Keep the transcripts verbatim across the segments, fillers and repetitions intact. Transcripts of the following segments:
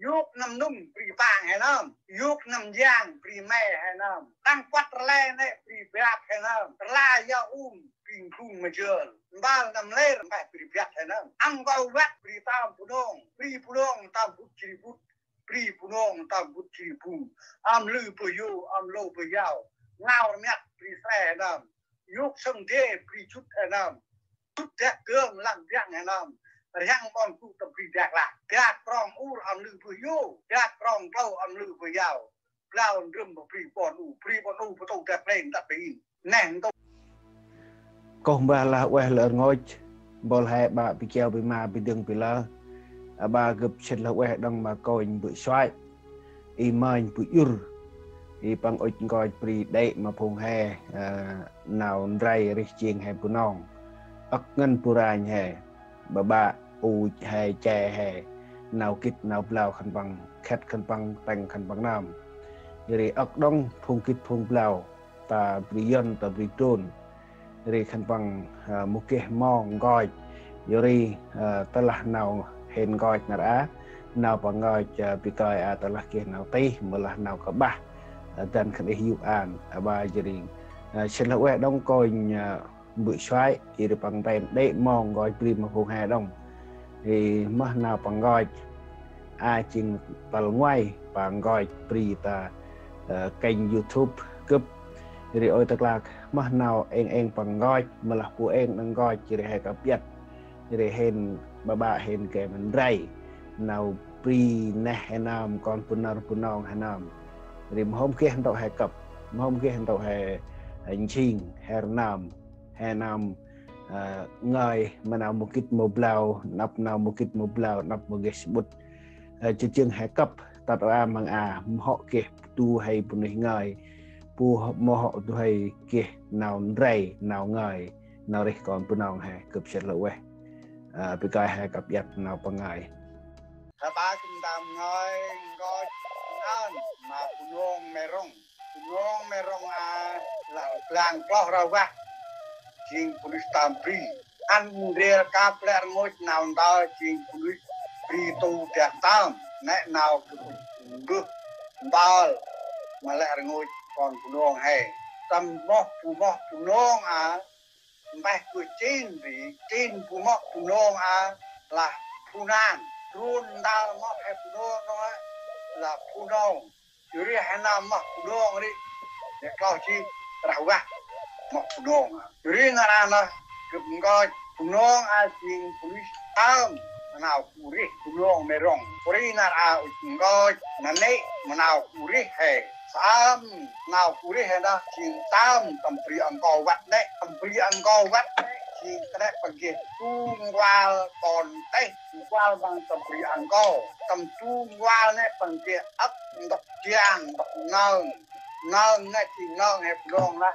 Yôk năm nŭng bri pang he nơm, yôk năm yang bri me he nơm, tăng kuăt rle nê bri biăp he nơm, rla yao um bri ngung ma jơl, mbal năm lêr mbah bri biăp he nơm, ăn kâu văt bri tơm Bunong, bri Bunong tơm bŭt jri bŭt, bri Bunong tơm bŭt jri bŭng, ăm lư bơh yô, ăm lô bơh yao, ngao rmiăt bri sre he nơm, yôk sâng dê bri jŭt he nơm, jŭt dak dơm lăng biăng he nơm, rhiăng ƀon gŭ tâm bri dak lah, dak prong ur ăm lư bơh yô, dak prong plâu ăm lư bơh yao, blao ndrơm bri ƀon u, bri ƀon u bơtô dak leng dak bê in. Neh ntô. Kôh mbah lah ueh lơ rngôch, bol he ƀă bi kiao bi ma bi dâng bi lơ. Aƀă gâp sĭt lah ueh đŏng ma kônh bơ̆ suai. I manh bơ̆ ur. I păng ŭch nkoch bri đê̆ ma phung he, ơ, nau ndrai rih jêng he Bunong. Âk ngăn bu ranh he. Ƀă ƀă ŭch he che he. Nau gĭt nau blao khân păng, khĕt khân păng, tâng khân păng nơm. Yor ri âk đŏng phung gĭt phung blao. Ta bri Yuăn, ta bri Drôn. Yor ri khân păng, ơ, mâu geh mong nkoch. Yor ri, ơ, tơlah nau hên nkoch nar a, nau păng nkoch, ơ, bi kơi a tơlah geh nau tih, mâu lah nau kƀah, ơ, dăn khân ih yôk an, aƀă yor ri, ơ, sĭt lah ueh đŏng kônh, ơ, bơ̆ suai, yor ri păng ten đê̆ mong nkoch bri ma phung he đŏng. Ri mah nau păng nkoch, a jêng tal ngoai păng nkoch bri ta, ơ, kênh YouTube gâp. Ri ôi ta klak, mah nau êng êng păng nkoch, mâu lah bu êng đăng nkoch, yor ri he kăp iăt. Yor ri hên ƀă ƀă hên gay ma ndrai. Nau bri neh he nơm, kon Bunong Bunong he nơm. Ri mhôm geh ntŭk he kăp, mhôm geh ntŭk he, he njêng, he rnơm, he nơm, ơ, ngơi ma nau mâu gĭt mâu blao, nđâp nau mâu gĭt mâu blao, nđâp mâu geh samƀŭt. Ơ, jêh jêng he kăp, tât a măng a, mhŏ geh du huê bunuyh ngơi, bu mhŏ du huê geh nau ndrai, nau ngơi, nau rih kon Bunong he, gâp sĭt lah ueh. Ơ, bi kơi he kăp iăt nau păng ngơi. He ƀă gâp ntơm ngơi nkoch ăn ma Bunong Mêrŏng. Bunong Mêrŏng a lah rblang kloh rah vah. Jêng bunuyh tơm bri. Ăn ndrel kăp lĕ rngôch nau ndơ jêng bunuyh bri tu dak tơm. Nê nau gâp mbơh mbal ma lĕ rngôch kon Bunong he. Tâm moh bu moh Bunong a, mpeh gâp chin ri, chin bu moh Bunong a, lah Phu Nang. Drôn ndal moh he Bunong a, lah Phu Nong. Yor ri he nơm moh Bunong ri, nê kloh jêh rah vah moh Bunong a. Yor ri nar a nơh gâp nkoch Bunong a jêng bunuyh tơm ma nau bu rih Bunong Mêrŏng. Yor ri nar a ŭch nkoch nanê̆ ma nau bu rih he. Saơm nau bu rih he nơh jêng tơm tâm bri Angkor Wat nê, tâm bri Angkor Wat nê jêng ta nê păng geh du nkual kon têh, du nkual păng tâm bri Angkor. Tâm du nkual nê păng geh âk ntŭk jang ntŭk nơng. Nơng nê jêng nơng he Bunong lah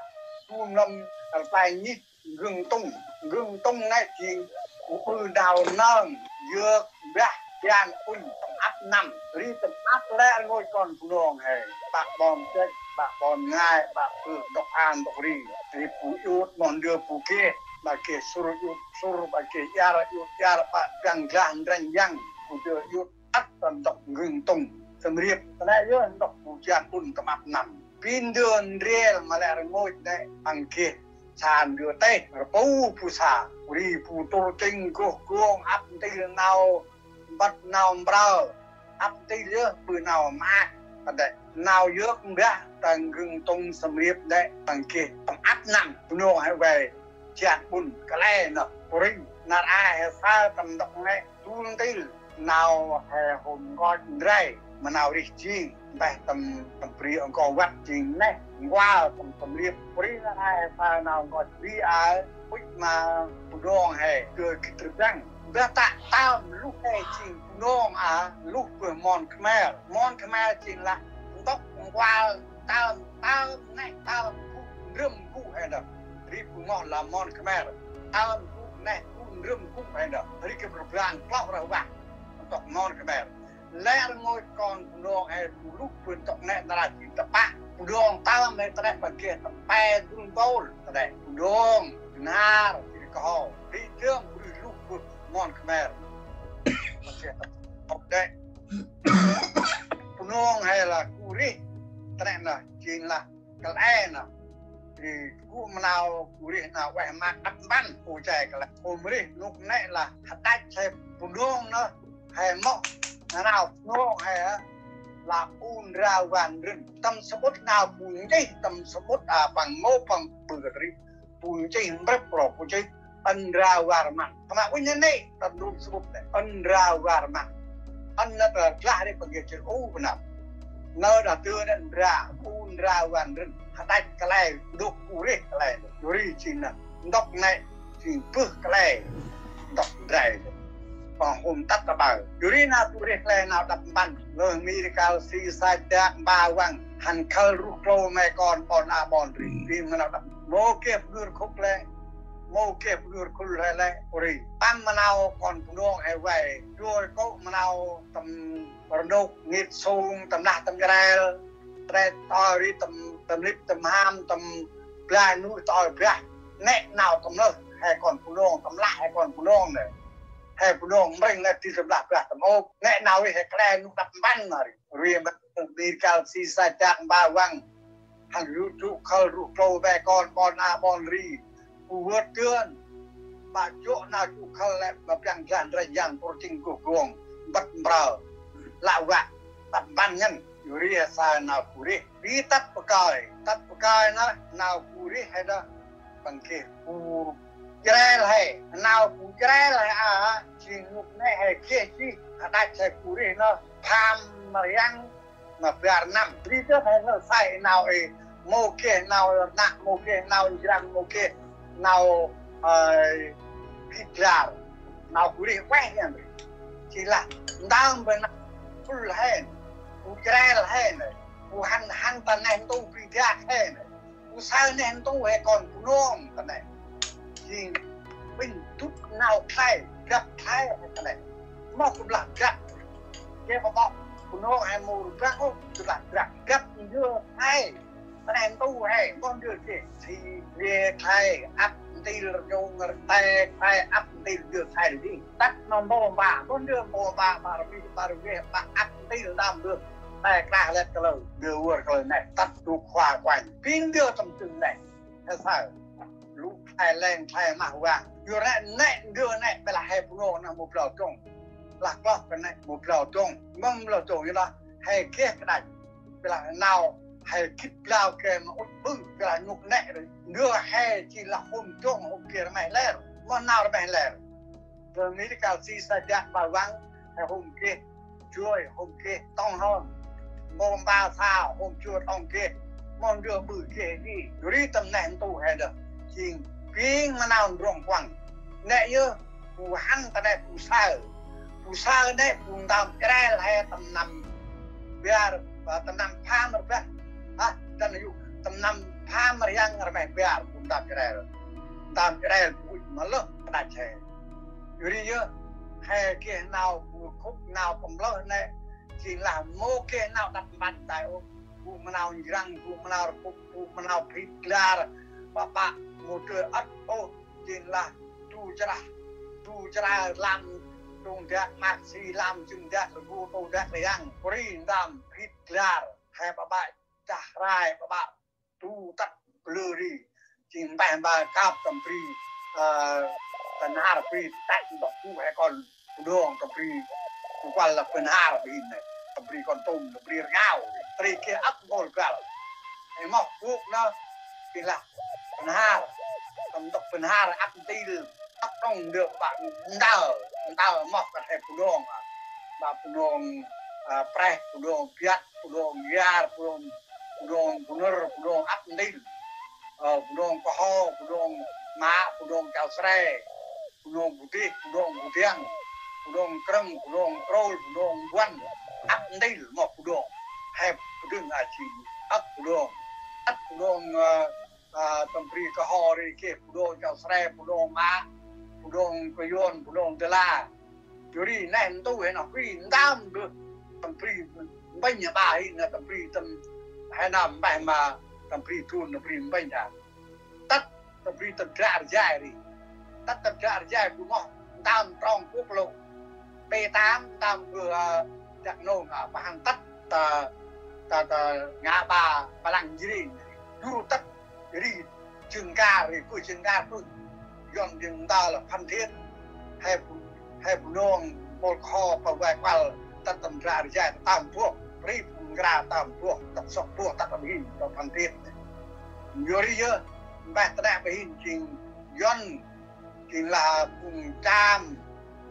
du nâm rplay nhih. Ngưng tŭng, ngưng tŭng nê jêng bu ƀư nau nơng, yơk mbah, jan ŭnh tâm ăp năm. Ri tâm ăp lĕ rngôch kon Bunong he. Ƀă ƀon chêch, ƀă ƀon ngai, ƀă bơh ntŭk an ntŭk ri. Ri bu iut moh ndơ bu geh, ƀă geh sur iut sur, ƀă geh iăr iut iăr, ƀă biăng glah ndrănh yăng, bu ndơ iut ăt tâm ntŭk ngưng tŭng. Tâm riêp, ta nê yơh ntŭk bu jan ŭnh tâm ăp năm. Bi ndơ ndrel ma lĕ rngôch nê păng geh sa ndơ têh, rpu bu sa, ri bu tur chĭng goh gong, ăp ntil nau mbât nau mprơ, ăp ntil yơh ƀư nau maak, ta nê. Nau yơk mbah ta ngưng tŭng tâm riêp nê păng geh tâm ăp năm, Bunong he vay jan ŭnh kăl e nơh, bu rĭng, nar a he saơ tâm ntŭk nê, dul ntil nau he hôm nkoch ndrel ma nau rih jêng, mpeh tâm, tâm bri Angkor Wat jêng neh, nkual tâm, tâm riêp. Yor ri nar a he saơ nau nkoch bri a, ŭch ma Bunong he, gơ gĭt rblang. Mbah tă tơm luh he jêng Bunong a, luh bơh mon Khmer. Mon Khmer jêng lah ntŭk nkual tơm, tơm neh, tơm gŭ, ndrơm gŭ he nơh. Ri bu moh lah mon Khmer. Tơm gŭ neh, gŭ ndrơm gŭ he nơh. Ri gâp rblang kloh rah vah ntŭk mon Khmer. Lĕ rngôch kon Bunong he bu luh bơh ntŭk nê nar a jêng tơpă. Bunong tơm he ta nê păng geh tâm pe dŭl mpôl ta nê. Bunong, Gnar, jêh ri Kơho. Ri dơm bu luh bơh mon Khmer. Păng geh tâm pe dŭl mpôl nê. lah kăl e nơh. Ri gŭ ma nau gŭ rêh nau ueh maak đăp mpăn, u che kăl e. Hôm rêh nôk nĕ lah hađăch he Bunong nơh, he moh nau Bunong he lah U Ndra Van Rin. Tâm samƀŭt nau bu nchih, tâm samƀŭt a păng mâu păng ƀư kơ ri. Bu nchih mprêp ro bu nchih Ân Ndra Var Măng. Kma uănh nê, tâm nôk samƀŭt nê, Ân Ndra Var Măng. Ân nê ta glah ri păng geh chih u bơnăp. Nơ đah tơ nê Ndra, U Ndra Van Rin. Hađăch kăl e, dôk u rêh kăl e. Yor ri jêng nê, ntŭk nê, jêng bơh kăl e. Ntŭk ndrel. Păng hôm tât ta ƀaơ. Yor ri nê bu rêh kăl e nau đăp mpăn. Lơ mi ri kăl si sa dak mpa văng. Hăn khăl ruh klô me kon ƀon a ƀon ri. Ri ma nau đăp. Mâu geh bu nơr khŭk lĕ. Mâu geh bu nơr khŭl he lĕ. Yor ri. Păng ma nau kon Bunong he vay. Yor kŏ ma nau tâm rnôk ngêt sông, tâm nah tâm ndrel. Tre tơ ri tâm, tâm lip tâm ham, tâm blah nuih tơ brah. Nê nau tâm lơh, he kon Bunong, tâm lah he kon Bunong nê. He Bunong mrêng nê ti tâm lah brah tâm ôp. Nê nau ri he kăl e nôk đăp mpăn ma ri. Ri ma ri kăl si sa dak mpa văng. Hăn ruh jŭ khăl ruh klô be kon ƀon a ƀon ri. Bu vơt dơn. Ƀă jŏ nau jŭ khăl lĕ ƀă piăng glan ranh yang pôr ching guh guông. Mbăt mprơ. Lă vă. Tăp mpăn ngăn. Yor ri he sa nau bu rêh. Bi tât bơkơi. Tât bơkơi nơh nau bu rêh he nơh. Păng geh bu jrel he. Nau bu jrel he a. Jêng nôk nê he geh jêh. Hađăch he bu rêh nơh. Pham ma rhiăng ma bar năm. Ri tơ he nơh sai nau ê. Mâu geh nau rnăk, mâu geh nau njrăng, mâu geh nau, ơ, gĭt lar. Nau bu rêh ueh nê. Jêh lah, ntơm bơh nau bu rêh he nê. Bu jrel he nê. Bu hăn hăn ta neh ntu bi dak he nê. Bu saơ neh ntu he kon Bunong ta nê. Jêng ƀĭn dŭt nau khlay, găp khlay he ta nê. Moh kơ blah găp. Geh ƀă ƀă Bunong he mâu rơbah ôh, kơ blah găp. Găp ndơ khlay. Ta neh ntu he, moh ndơ geh. Si geh khlay, ăp ntil rñông rte khlay, ăp ntil ndơ khlay ri. Tât ma mpô mpa, moh ndơ mpô mpa, ƀă rvih, ƀă rvih, ƀă ăp ntil ntơm ndơ. Te klah lĕ kalơ, ndơ vơr kalơ nê, tât dôk khua kuănh. Ƀĭn ndơ tâm tưng nê. He saơ. Lu khlay leng khlay mah vang. Yor nê, nê, ndơ nê, bê lah he Bunong nê mâu blao dŏng. Lah kloh kơ nê, mâu blao dŏng. Mâu blao dŏng, yor lah, he geh kđăch. Bê lah nau, he gĭt blao geh ma ŭch ƀư, bê lah nôk nê ri. Ndơ he jêng lah hôm dŏng, hôm geh rmeh lĕ. Moh nau rmeh lĕ. Bơh mi ri kăl si sa dak mpa văng, he hôm geh, joi hôm geh, tŏng hŏn. Mâu mpa sa hôm joi tŏng geh, moh ndơ ƀư geh ri. Yor ri tâm neh ntu he ndơ. Jêng bêng ma nau ndrŏng kuăng. Nê yơh, bu hăn ta nê bu saơ. Bu saơ nê bu ntơm jrel he tâm năm bar, tâm năm pham rveh. Hă, ta nê yơh, tâm năm pham rhiăng rmeh bar bu ntơm jrel. Ntơm jrel bu ŭch ma lơh kđăch he. Yor ri yơh, he geh nau bu khŭk nau pơm lơh nê, jêng lah mâu geh nau đăp mpăn tay ôh. Gŭ ma nau njrăng, gŭ ma nau rpŭk, gŭ ma nau phit glar, ƀă ƀă mâu dơi ăt ôh, jêng lah du chrah, du chrah lăm, dŭng dak măk si lăm, jŭng dak rgu, tô dak rhiăng, kri ndăm, phit glar, he ƀă ƀă, chah rai, ƀă ƀă, du tât, blơ ri, jêng mpeh mpa kăp tâm bri, ơ, ta nar bri, tât ntŭk gŭ he kon Bunong, tâm bri, gŭ kuăl lah Bahnar bri nê, tâm bri Kon Tum, tâm bri Rngao, bri geh ăp mpôl găl. Ê moh gŭ nơh, bri lah Bahnar, tâm ntŭk Bahnar ăp ntil, ăp đŏng ndơ ƀă ntơ, ntơ moh kơt he Bunong, ƀă Bunong, ơ, Preh, Bunong Biăt, Bunong Yar, Bunong, Bunong Bunur, Bunong ăp ntil. Ơ, Bunong Kơho, Bunong Mă, Bunong Chao Sre, Bunong Budih, Bunong Budiăng, Bunong Krơng, Bunong Krôl, Bunong Buăn, ăp ntil moh Bunong. He Budưng a jêng ăp Bunong. Ăp Bunong, ơ, ơ, tâm bri Kơho ri geh Bunong Chao Sre, Bunong Mă, Bunong Kơyuôn, Bunong Dơla. Yor ri neh ntu he nơh, ri ntơm bơh tâm bri Mbênh a ƀă hin nơh, tâm bri tâm he nơh mpeh ma tâm bri Dun, tâm bri Mbênh a. Tât tâm bri Tâm Dra Rjai ri. Tât Tâm Dra Rjai bu moh ntơm trong quốc lộ B tám, ntơm bơh, ơ, Dak Nông, ơ, ƀă hăn tât, ơ, ta ta ngã ba ba lăng jri. Du tât ri jưng kar ri pư jưng kar pư. Yuăn jưng ta lah Phan Thiết. He bu he bu nông mol kho pa vai kual tât tâm dra ri jai tam buh. Ri bu ngra tam buh tât sŏk buh tât tâm hin ta Phan Thiết. Yor ri yơ mbah ta đa ba hin jing Yuăn Jing lah phung Cham,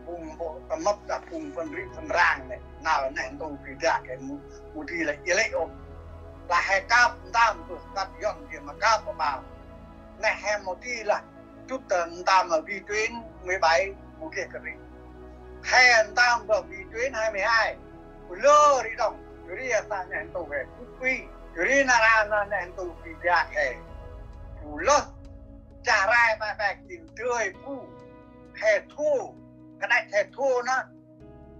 phung Mbô tâm mâp lah phung Phan Rih Phan Rang nê, nau neh ntu Bri Dak he mu, mu di lah i lĕ ôh. Lah he kăp ntơm bơh kăp Yuăn geh ma kăp ma ƀao. Neh he mu di lah dŭt ta ntơm ma vi tuyến mười bảy mu geh kơt ri. He ntơm bơh vi tuyến hai mươi hai. Lơ ri đŏng, ri sa neh ntu he dŭt pi. Ri nar aơ neh ntu Bri Dak he. Lơ Chah rai ƀaƀak jêng dơi bu he thu, kađăch he thu nơh,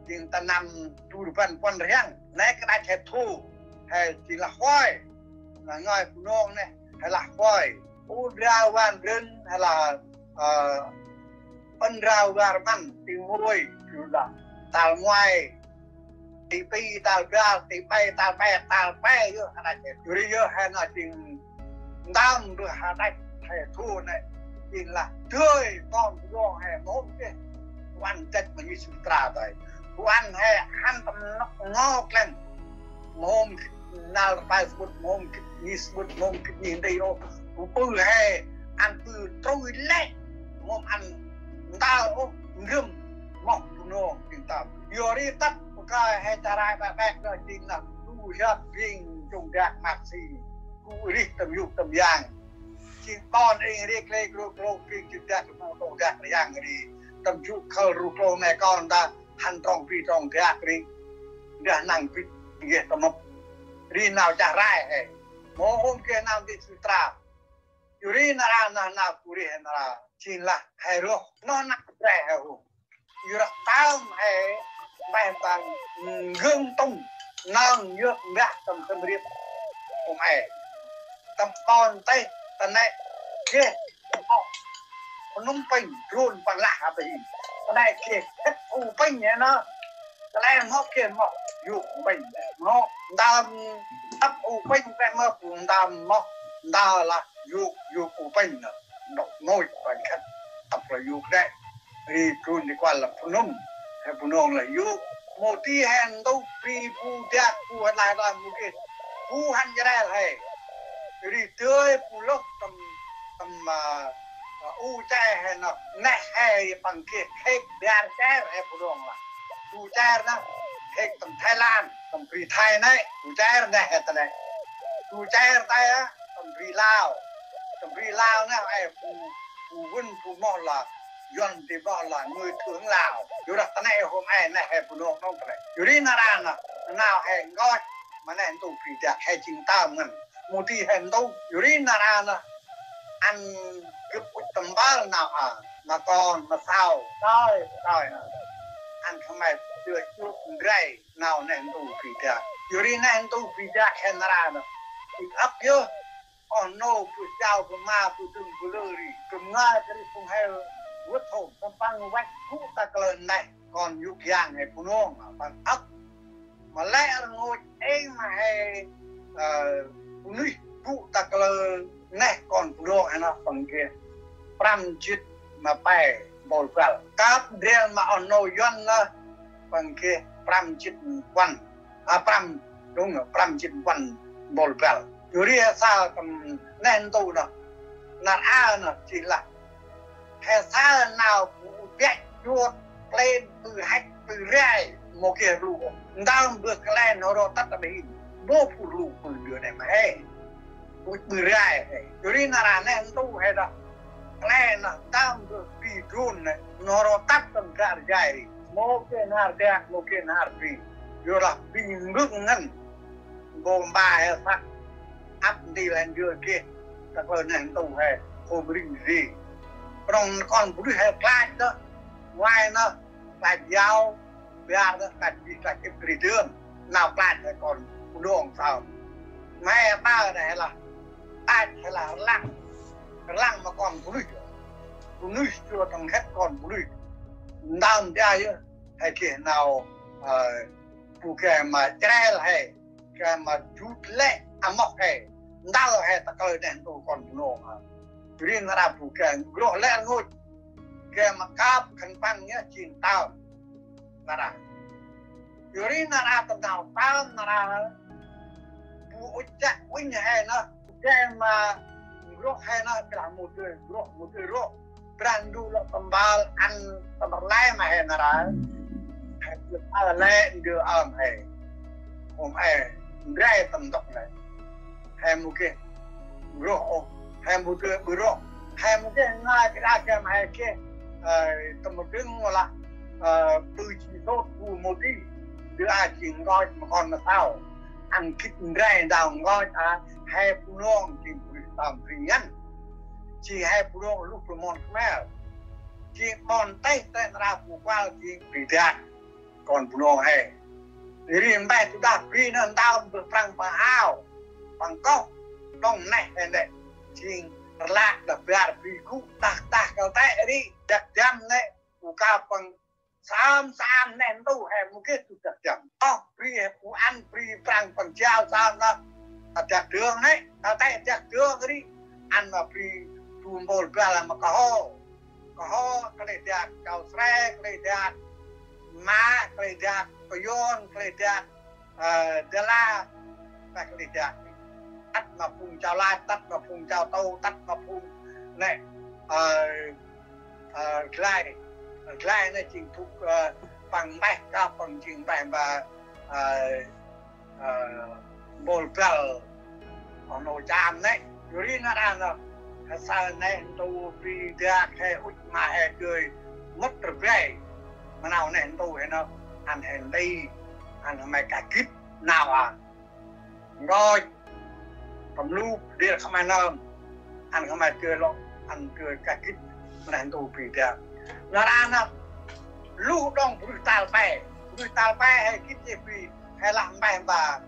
jêng ta năm du rbăn puăn rhiăng. Nê kađăch he thu he jêng lah Huai. Nê ngơi Bunong nê he lah Huai. U Drao Van Rơn he lah, ơ, Ân Drao Var Măn, ti Muôi, jêng lah tal ngoai. Ti pi tal bar, ti pe tal pe, tal pe yơh, kađăch he. Yor ri yơh he nơh jêng ntơm bơh kađăch he thu nê. Jêng lah dơi kon Bunong he mâu hôm geh. Kuan dăch ma ngi sŭ tra tay. Kuan he hăn tâm năk ngok lăng. Mâu hôm năl tay sŭt, mâu hôm ngi sŭt, mâu hôm ngi ndê ôh. Pư he ăn pư trôi lĕ. Mâu hôm ăn ntal ôh, ngrŭm moh Bunong jêng tơm. Yor ri tât bơh kơi he chah rai ƀaƀak nơh jêng lah du hiăp jêng jông dak măk si. Gŭ rêh tâm yôk tâm yang. Jêng ƀon êng ri klê gru klô jêng jêng dak mâu tô dak ri yang ri. Tâm yôk khâl ru klô nê kon ta hăn trong bri trong dak ri. Dah năng bĭt geh tâm mâp. Ri nau chah rai he. Mâu hôm geh nau di sŭ tra. Yor ri nar aơ nơh nau gŭ rêh he nar aơ. Jêng lah he roh. Nơh nau gŭ rêh he roh. Yor ri tơm he mbah ntang ngưng tŭng nơng yơk mbah tâm tâm riêp. Hôm e. Tâm kon têh ta nê geh. Phnom Penh, drôn păng lah hăp hi. Ta nê geh khât U Pinh he nơh. Kăl e mhŏ geh mhŏ, yôk Pinh mhŏ. Ntơm tăp U Pinh pe mơ bu ntơm mhŏ, ntơm lah yôk, yôk U Pinh nơh. Ndŏk ngôch păng khât tăp lah yôk đê. Ri trun di kual lah Phnom, he Bunong lah yôk. Mâu di he ntŭk bri bu dak bu hăn lah lah mâu geh. Bu hăn Jrel he. Ri dơi bu lôh tâm, tâm, a, a, u che he nơh. Neh he păng geh khêk bar cher he Bunong lah. U cher nơh, khêk tâm Thái Lan, tâm bri Thái nê, u cher neh he ta nê. U cher ta a, tâm bri Lao. Tâm bri Lao neh, e, bu, bu vân bu moh lah, Yuăn di moh lah, người thượng Lao. Yor dah ta nê hôm e neh he Bunong nông ta nê. Yor ri nar aơ nơh, nau he ngoch, ma neh ntu Bri Dak he jêng tơm ngăn. Mâu di he ntŭk, yor ri nar aơ nơh, ăn gâp ŭch tâm mpơl nau a, ma kon, ma sau, đơi, đơi a. Ăn khân may dơi chuk ndrel nau neh ntu Bri Dak. Yor ri neh ntu Bri Dak he nar aơ nơh. Ŭch ăp yơh, oh nô, bu jao, bu ma, bu dŭng, bu lơ ri. Gâp ngơi kơ ri phung he vât hôm, tâm păng văch gŭ ta kalơ neh, kon yôk yang he Bunong, păng ăp. Ma lĕ rngôch êng ma he, ơ, bunuyh gŭ ta kalơ neh kon Bunong he nơh păng geh prăm jât ma pe mpôl băl. Kăp ndrel ma oh nô Yuăn nơh păng geh prăm jât puăn. A, prăm, đúng rồi, prăm jât puăn mpôl băl. Yor ri he saơ tâm neh ntu nơh. Nar aơ nơh jêng lah he saơ nau bu bĕch chuôt, plên, pư hăch, pư rai, mâu geh rlu. Ntơm bơh kăl e n'ho ro tât ta bơh hin. Mâu phung rlu pư dơ nê ma he. Ŭch pư rai he. Yor ri nar aơ neh ntu he dah. Kăl e nơh ntơm bơh bri drôn nê. N'ho ro tât tâm dak ri jai ri. Mâu geh nhar dak, mâu geh nhar bri. Yor lah bri mbơ̆ng ngăn. Mpô mpa he săk ăp ntil he ndơ geh. Ta kalơ neh ntu he hôm ri ri. Knŏng kon bunuyh he klach nơh. Ngoai nơh klach yao, bar nơh klach bi klach ip ri dơm. Nau klach he kon Bunong saơ. Ma he ƀaơ nơh he lah klach he lah rlăng. Rlăng ma kon bunuyh. Bunuyh chua tâm khât kon bunuyh. Ntơm ƀiă yơh he geh nau, ơ, bu geh ma Jrel he. Gay ma jut lĕ amoh he. Ndal he ta kalơ neh ntu kon Bunong a. Ri nar aơ bu gay n'groh lĕ rngôch. Gay ma kăp khân păng nhá jêng tơm. Nar aơ. Yor ri nar aơ tâm nau tơm nar aơ. Bu ŭch chă uănh he nơh. Gay ma n'groh he nơh, brah mâu dơi n'groh, mâu dơi roh. Brah Ndu lŏ tâm bal ăn tâm rlai ma he nar aơ. He dơi ơ lĕ ndơ ơm he. Hôm e ndrai tâm ntŭk nây. He mâu geh n'groh ôh. He mâu dơi ƀư roh. He mâu geh ngai kơ đah gay ma he geh. Ơ, tâm mâu dâng mâu lah. Ơ, ƀư jêng sôt bu mâu di. Ndơ a jêng nkoch ma kon ma sau. Ăn gĭt ndrai ndao nkoch a, he Bunong jêng bri tơm bri ngăn. Jêng he Bunong luh bri mon Khmer. Jêng ƀon têh têh nar aơ bu kuăl jêng bri dak. Kon Bunong he. Ri mbah tu đah bri nơh ndao bơh prăng păng ao. Păng koh. Đŏng neh he nĕ. Jêng rlak đah bar bri gŭ tah tah kăl tê̆ ri. Dak dăm nĕ. Bu ka păng Sơm sơm neh ntu he mâu geh du dak dơm. Ơ, bri he bu ăn bri prăng păng jao sơm nơh. Ta dak dơng nĕ, ta tĕ dak dơng ri. Ăn ma bri du mpôl băl ma kơho. Kơho kơl e dak Chao Sre, kơl e dak Ma, kơl e dak Kơyon, kơl e dak Ơ, de lah, ta kơl e dak. Tât ma phung Chao Lach, tât ma phung Chao Tô, tât ma phung nĕ, ơ, ơ, Glai. Glai nĕ jêng du, ơ, păng mbah, ka păng jêng mbah, mbah, ơ, ơ, mpôl băl. Ơ, nô Cham nĕ. Yor ri nar aơ nơh. He saơ neh ntu bri dak he ŭch ma he dơi mŭt rbai. Ma nau neh ntu he nơh. Ăn he nti. Ăn he may kah gĭt. Nau a. Nkoch. Tâm lup. Dêl khân may nơm. Ăn khân may dơi lŏ. Ăn dơi kah gĭt. Neh ntu bri dak. Nar aơ nơh. Luh đŏng bri tal pe. Bri tal pe he gĭt jêh bri. He lah mbah mbah.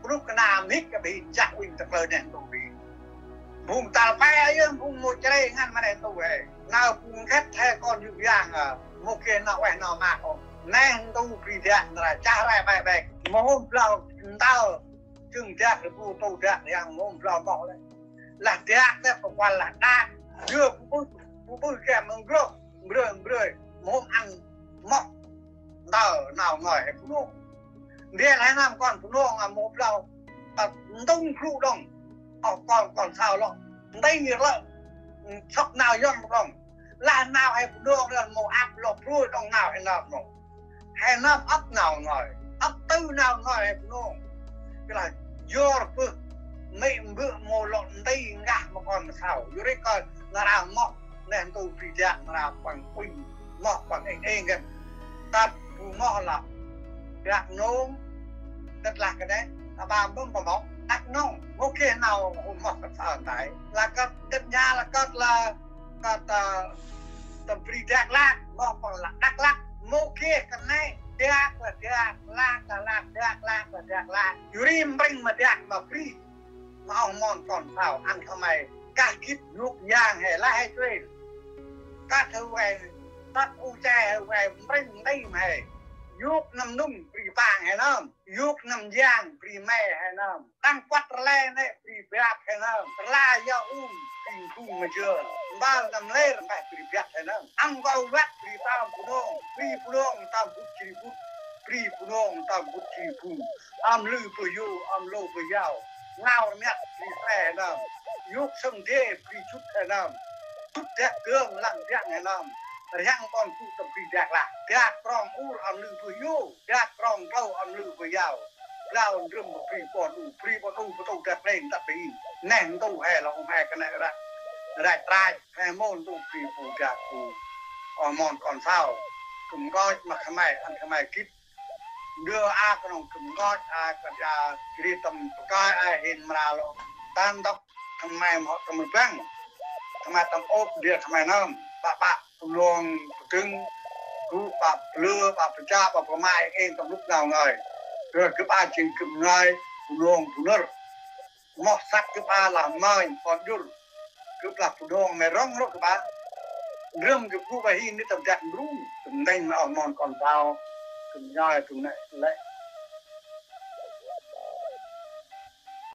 Brŭk kơna mhĭk kơ bri chă uănh ta kalơ neh ntu bri. Phung tal pe ayơh phung mâu chrê ngăn ma neh ntu he. Nau phung khĕt he kon yôk yang a. Mâu geh nau ueh nau maak ôh. Neh ntu bri dak nar aơ chah rai bai bai. Mâu hôm blau ntal. Jâng dak rbu tô dak yang mâu hôm blau moh lĕ. Lah dak têh pơkuăl lah dak. Dơ bu ƀư, bu ƀư geh mơng groh. Mbrơi, mbrơi. Mâu hôm ăn moh. Ntal nau ngơi he Bunong. Ndrel he nơm kon Bunong a mâu blau. Ơ, ntŭng gru đŏng. Ơ, kon, kon sau lŏ. Nti ngir lơ. Sŏk nau Yuăn đŏng. Lah nau he Bunong đŏng mâu ăp lŏ brui đŏng nau he nơm mâu. He nơm ăp nau ngơi. Ăp tư nau ngơi he Bunong. Kơ lah yor bơh. Mê̆ mbơ̆ mâu lŏ nti ngah ma kon sau. Yor ri kơ nar aơ moh. Neh ntu bri dak nar aơ păng uănh. Moh păng êng êng ngăn. Tât bu moh lah. Dak Nông. Tât lah kơt nĕ. Aƀă mơm pa moh. Dak Nông. Mâu geh nau hôm moh kơt saơ ntai. Lah kơt tât nha lah kơt lah. Kơt, ơ, tâm bri Dak Lak. Moh păng lah Dak Lak. Mâu geh kơt nĕ. Dak lah Dak. Lak lah Lak. Dak Lak lah Dak Lak. Yor ri mprêng ma dak ma bri. Ma oh mon kon sau ăn khân may kah gĭt yôk yang he lah he chuê. Kăt he ueh, tât u che he ueh, mprêng nti ma he. Yôk năm nŭng bri pang he nơm. Yôk năm yang bri me he nơm. Tăng kuăt rle nĕ bri bap he nơm. Rla yao um bri phung ma jơ. Mbal năm lêr mbah bri bap he nơm. Ăn kâu văt bri tơm Bunong. Bri Bunong tơm bŭt jri bŭt. Bri Bunong tơm bŭt jri bŭng. Ơm lư bơh yô, ơm lô bơh yao. Ngao rmiăt bri Sre he nơm. Yôk sơng dê bri Jŭt he nơm. Jŭt dak dơng lăng biăng he nơm. Rhiăng kon gŭ tâm bri Dak Lak. Dak Krông Ur ơm lư bơh yô. Dak Krông Klâu ơm lư bơh yao. Blau ndrơm bri Ƀon U, bri Ƀon U bơh tô dak leng dak bri. Neh ntu he lŏ hôm he kơt nĕ ră. Ră trach he mâu ntu bri bu dak bu. Oh mon kon sau. Gâp nkoch ma khân may, ăn khân may gĭt. Ndơ a kơnong gâp nkoch a kơ da jri tâm pơkơi a hên mra lŏ. Tan dŏk khân may mâu tâm rbăng. Khân may tâm ôp ndơ khân may nơm. Pă pă Bunong pơdâng. Gŭ pă plư, pă pơcha, pă pơmai êng tâm lŭk nau ngơi. Gâp a jêng gâp ngơi Bunong bu nơr. Moh săk gâp a lah mơi kon jŭr. Gâp lah Bunong me rŏng rŏ gâp a. Ndrơm gâp gŭ ba hin ni tâm dak ndrung. Gâp ndĕng ma oh mon kon sau. Gâp ngơi gâp nĕ lĕ.